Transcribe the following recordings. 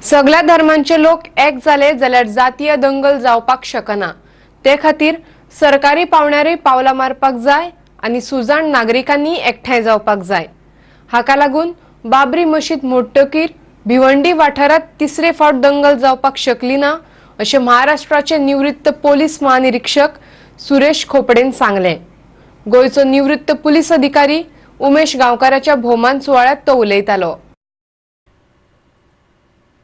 सगळ्या धर्मांचे लोक एक जाले जाल्यार जातीय दंगल जावपाक शकना. ते खातीर सरकारी पावंड्यारूय पावलां मारपाक जाय आनी सुजाण नागरिकांनी एकठांय जावपाक जाय. हाका लागून बाबरी मशीद मोडटकीर भिवंडी वाठारांत तिसरे फावट दंगल जावपाक शकली ना, अशें महाराष्ट्राचे निवृत्त पोलीस महानिरीक्षक सुरेश खोपडेन सांगलें. गोंयचो निवृत्त पुलीस अधिकारी उमेश गांवकाराच्या भोवमान सुवाळ्यात तो उलयतालो.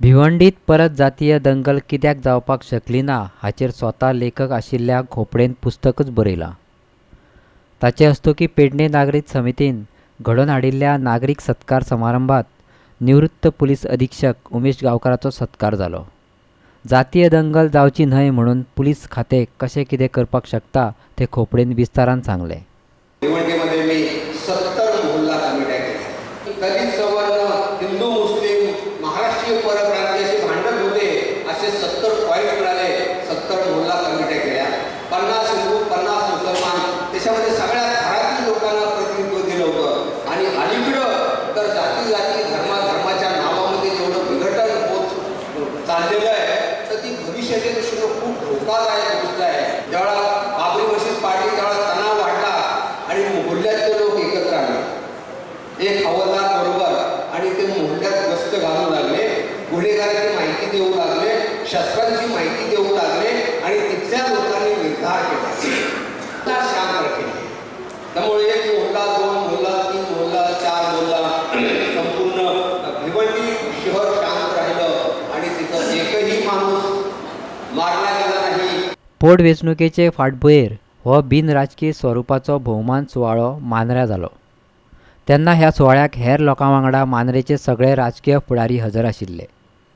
भिवंडीत परत जातीय दंगल कित्याक जावपाक शकली ना हाचेर स्वता लेखक आशिल्ल्या खोपडेन पुस्तकच बरयलां. ताचे हस्तुकीं पेडणे नागरीक समितीन घडोवन हाडिल्ल्या नागरीक सत्कार समारंभात निवृत्त पुलीस अधीक्षक उमेश गांवकाराचो सत्कार जालो. जातीय दंगल जावची न्हय म्हणून पुलीस खातें कशें कितें करपाक शकता तें खोपडेन विस्तारान सांगलें. भिवंडीमध्ये मी 70 मोहल्ला कमिट्या केल्या. दलित, सवर्ण, हिंदू, मुस्लिम, महाराष्ट्रीय, परप्रांतीय असे भांडण होते. असे 70 पॉईंट मिळाले. 70 मोहल्ला कमिट्या केल्या. 50 हिंदू, 50 मुसलमान, त्याच्यामध्ये सगळ्या घरातील लोकांना प्रतिनिधित्व दिलं होतं. आणि अलीकडं तर जाती जाती, धर्मा धर्माच्या नावामध्ये जेवढं विघटन होत चाललेलं आहे, तर ती भविष्याच्या दृष्टीनं खूप धोकादायक गोष्ट आहे. ज्यावेळा बाबरी मशीद पाडली, त्यावेळा तणाव वाढला आणि मोहल्ल्यातले लोक एकत्र आले, एक हवालदार बरोबर, आणि ते मोहल्ल्यात गस्त घालू लागले, गुन्हेगाराची माहिती देऊ लागले, शस्त्रांची माहिती देऊ लागले आणि तिथल्या लोकांनी निर्धार केला, शांत केले. त्यामुळे एक मोहल्ला, दोन मोहल्ला, तीन मोहल्ला, चार मोहल्ला, संपूर्ण भिवंडी शहर शांत राहिलं आणि तिथं एकही माणूस मारला गेला नाही. पोटवेंचणुकेचे फाटभुंयेर हो बिन राजकी स्वरुपाचो भोवमान सुवाळो मांद्र्यां जालो तेन्ना ह्या सुवाळ्याक हेर लोकां वांगडा मांद्रेचे सगळे राजकीय फुडारी हजर आशिल्ले.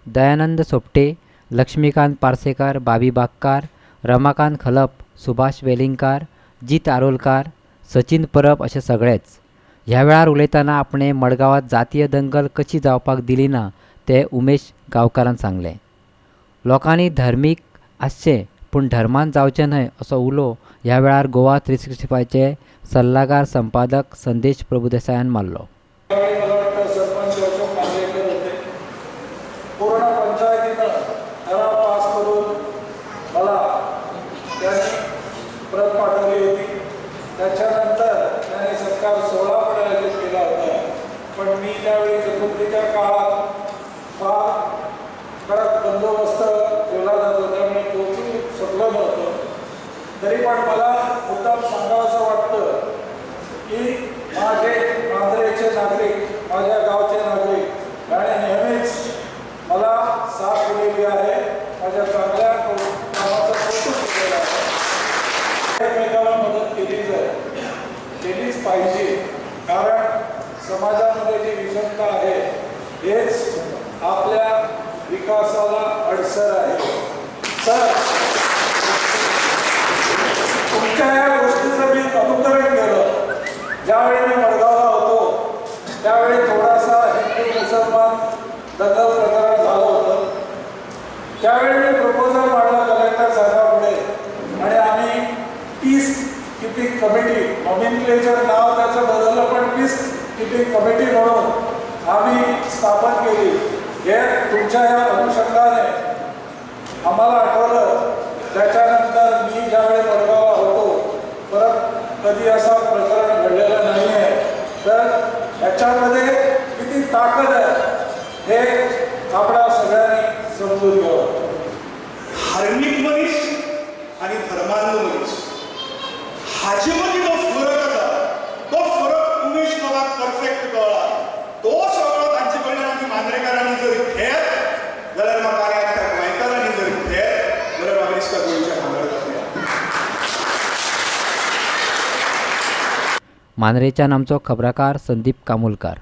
दयानंद सोपटे, लक्ष्मीकांत पार्सेकार, बाबी बागकार, रमाकांत खलप, सुभाष वेलिंगकार, जीत आरोलकार, सचीन परब अशे सगळेच. ह्या वेळार उलयतना आपणें मडगांवांत जातीय दंगल कशी जावपाक दिली ना तें उमेश गांवकारान सांगलें. लोकांनी धर्मीक आसचें पूण धर्मान जावचें न्हय असो उलो ह्या वेळार गोवा 365चे सल्लागार संपादक संदेश प्रभुदेसायान मारलो. त्यावेळी मला वाटतं सरपंच अशोक मांजरेकर होते. पूर्ण पंचायतीनं ठराव पास करून मला त्यांनी प्रत पाठवली होती. त्याच्यानंतर त्यांनी सत्कार सोहळा पण आयोजित केला होता, पण मी त्यावेळी चतुर्थीच्या काळात फार कडक बंदोबस्त ठेवला जातो, त्यामुळे पोहोचू शकलो नव्हतो. तरी पण मला मुद्दाम सांगावंसं वाटतं की माझे मांजरेचे नागरिक, माझ्या गावचे नागरिक यांनी नेहमीच मला साथ दिलेली आहे. माझ्या चांगल्या कामाचं कौतुक केलेलं आहे. एकमेकाला मदत केली जाईल, केलीच पाहिजे, कारण समाजामध्ये जी विषमता आहे हेच आपल्या विकासाला अडसर आहे. सर, तुमच्या या गोष्टीचं मी अनुकरण केलं. ज्यावेळी मी मडगावला होतो, त्यावेळी थोडासा हिंदू मुसलमान दंगल प्रकरण झालं होतं. त्यावेळी मी प्रपोजल मांडला कलेक्टर साहेबापुढे आणि आम्ही पीस किपिंग कमिटी, नॉमिनक्लेचर नाव त्याचं बदललं, पण पीस किपिंग कमिटी म्हणून आम्ही स्थापन केली. हे तुमच्या या अनुषंगाने आम्हाला आठवलं. त्याच्यानंतर मी ज्यावेळी मडगावला होतो, परत कधी असा प्रकरण घडलेलं नाही आहे. तर ह्याच्यामध्ये किती ताकद आहे हे आपल्या सगळ्यांनी समजून घ्यावं. धार्मीक मनीस आनी धर्मांध मनीस हाचे मदीं जो फरक आसा, तो फरक उमेश बाबाक परफेक्ट कळ्ळा. तो सगळो तांचे कडल्यान आमी मांद्रेकारांनी जर घेत जाल्यार, म्हाका आनी आख्ख्या गोंयकारांनी जर घेत जाल्यार, म्हाका दिसता गोंयचें भांगर जातलें. मांद्रेच्यान आमचो खबराकार संदीप कामुलकार.